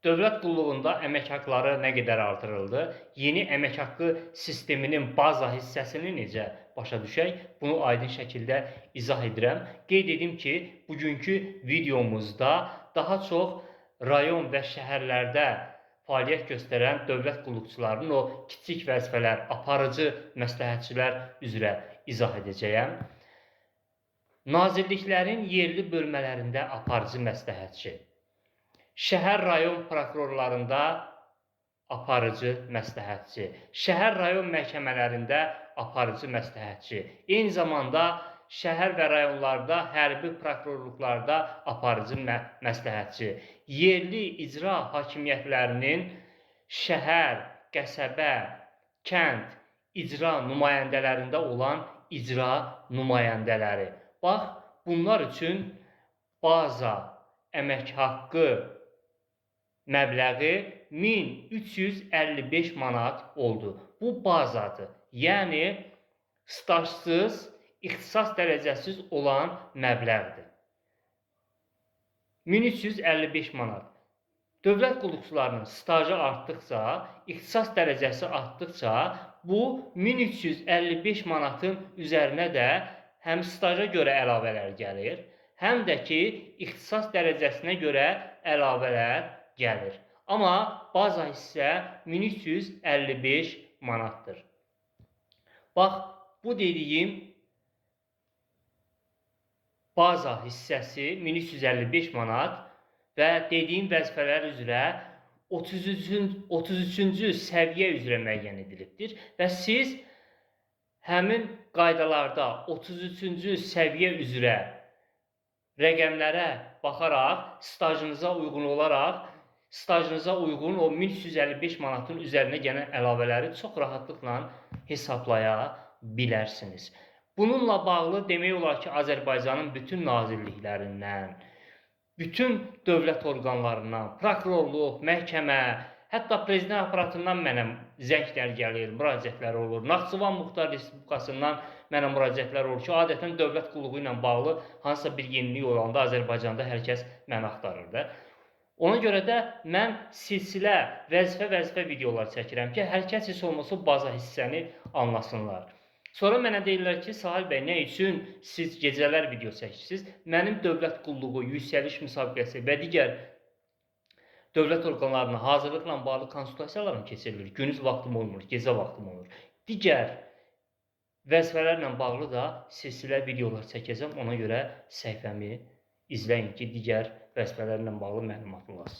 Dövlət qulluğunda əmək haqqları nə qədər artırıldı? Yeni əmək haqqı sisteminin baza hissəsini necə başa düşək? Bunu aydın şəkildə izah edirəm. Qeyd edim ki, bugünkü videomuzda daha çox rayon və şəhərlərdə fəaliyyət göstərən dövlət qulluqçularının o kiçik vəzifələr, aparıcı məsləhətçilər üzrə izah edəcəyəm. Nazirliklərin yerli bölmələrində aparıcı məsləhətçi, şəhər rayon prokurorlarında aparıcı məsləhətçi, şəhər rayon məhkəmələrində aparıcı məsləhətçi, eyni zamanda şəhər və rayonlarda hərbi prokurorluqlarda aparıcı məsləhətçi, yerli icra hakimiyyətlərinin şəhər, qəsəbə, kənd icra nümayəndələrində olan icra nümayəndələri. Bax, bunlar üçün baza əmək haqqı məbləği 1355 manat oldu. Bu bazadır. Yəni stajsız, ixtisas dərəcəsiz olan məbləğdir. 1355 manat. Dövlət qulluqçularının stajı artdıqca, ixtisas dərəcəsi artdıqca bu 1355 manatın üzərinə də həm staja görə əlavələr gəlir, həm də ki ixtisas dərəcəsinə görə əlavələr gəlir. Amma baza hissə 1355 manatdır. Bax, bu dediyim baza hissəsi 1355 manat və dediyim vəzifələr üzrə 33-cü səviyyə üzrə müəyyən edilibdir və siz həmin qaydalarda 33-cü səviyyə üzrə rəqəmlərə baxaraq stajınıza uyğun olaraq stajınıza uyğun o 1355 manatın üzərinə gələn əlavələri çox rahatlıqla hesablaya bilərsiniz. Bununla bağlı demək olar ki, Azərbaycanın bütün nazirliklərindən, bütün dövlət orqanlarından, prokurorluq, məhkəmə, hətta prezident aparatından mənə zənglər gəlir, müraciətlər olur. Naxçıvan Muxtar Respublikasından mənə müraciətlər olur ki, adətən dövlət qulluğu ilə bağlı hansısa bir yenilik olanda Azərbaycanda hər kəs məni axtarır da. Ona görə də mən silsilə vəzifə-vəzifə videolar çəkirəm ki, hər kəs heç olmasa baza hissəni anlasınlar. Sonra mənə deyirlər ki, Sahil bəy, nə üçün siz gecələr video çəkirsiniz? Mənim dövlət qulluğu, yüksəliş müsabiqəsi və digər dövlət orqanlarına hazırlıqla bağlı konsultasiyalarım keçirilir. Gündüz vaxtım olmur, gecə vaxtım olur. Digər vəzifələrlə bağlı da silsilə videolar çəkəcəm. Ona görə səhifəmi izləyin ki, digər vəzifələrlə bağlı məlumatlı olasınız.